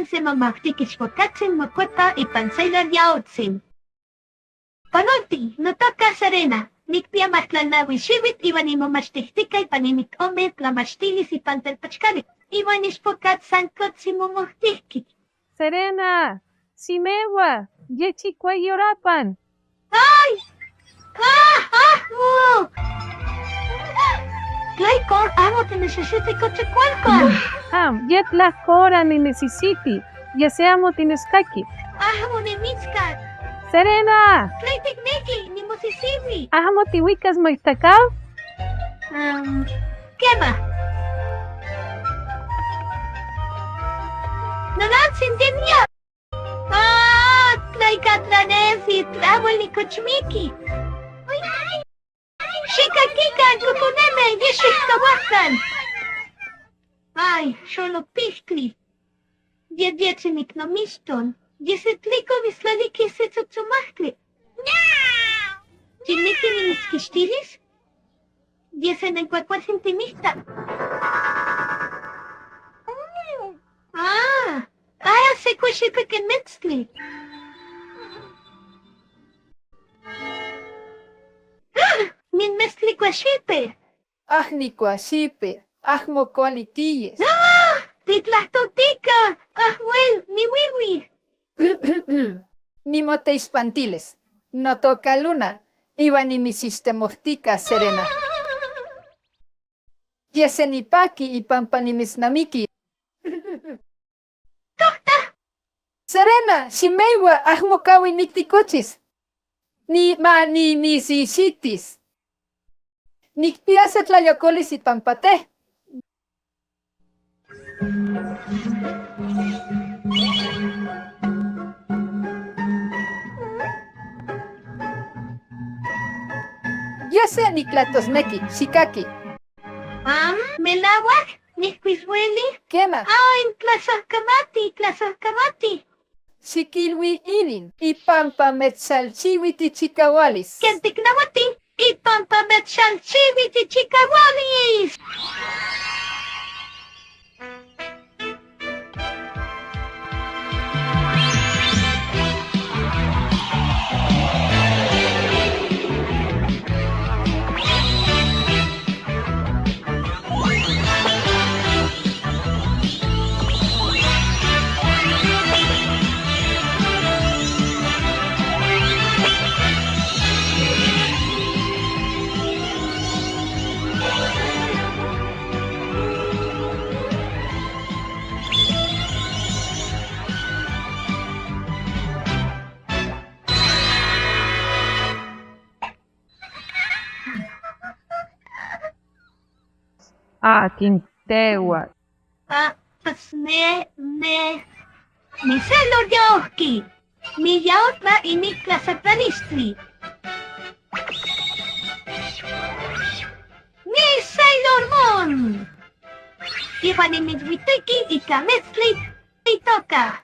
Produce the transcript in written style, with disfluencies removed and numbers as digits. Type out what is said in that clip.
Ken se momajtic ichpocatzi mocuepa ipan Sailor Yaotzin. Panolti, notoca Serena. Nicpia mahtlalnahui xihuitl iwan nimomachtijtica ipan ome tlamachtilis ipan telpochcali. Iwan ichpocatl sancotzi momojtijqui. Serena, ximeua, ye chicueyi horapan. ¡Ay! ¡Ah! ¡Ah! ¡Uh! Tlaicor amo tinechexiti cochicualco. Am, ye tlajco hora nimitsixiti, ye se amo tinescaqui. Amo nimitzcac. Serena! Tlen ticnequi, nimosisihui. Amo tihuicas moixtacau? Quema. Nonantzin tenia. Ah, tlaica tlanesi, tlamo nicochmiqui. Xicaquican, coconeme, yexihcahuacan. Ay, xolopixtli. Yeyetzi nicnomixton. Yesetlico mislaliqui se tzotzomajtli. ¿Tiniqui nimitzquixtilis? Yesenencuacualtzin timihta. Ah, ah, se cuaxipequemetztli. Nin meztli cuaxipe. Ah, nicuaxipe, ahmo cuali tiyes. ¡Ah! Titlahtotica, ahuel, niwiwi. Nimoteixpantiles, notoca Luna, iwan nimitzixtemojtica, Serena. Ye nipaqui ipampa nimitznamiki. Tohta. Serena, ximeua, ahmo kaui nicticochis. Ni ma ni nisixitis. Nicpia se tlayocolis ipampa te. Ye se nictlahtosnequi, xicaqui. Ah, melauac, nihcuisueli. Quema. Ay, tlasojcamati, tlasojcamati. Xiquilui inin, ipampa metzchalchiui tichicaualis. Quen ticnahuati, ipampa metzchalchiui tichicaualis. Aquin tehua. Ah, pues ne, ne. Mi Sailor Yaohki. Mi yaotla inictlasatlanistli. Mi Sailor Moon. Iwan nimitzhuitequi ica metztli itoca.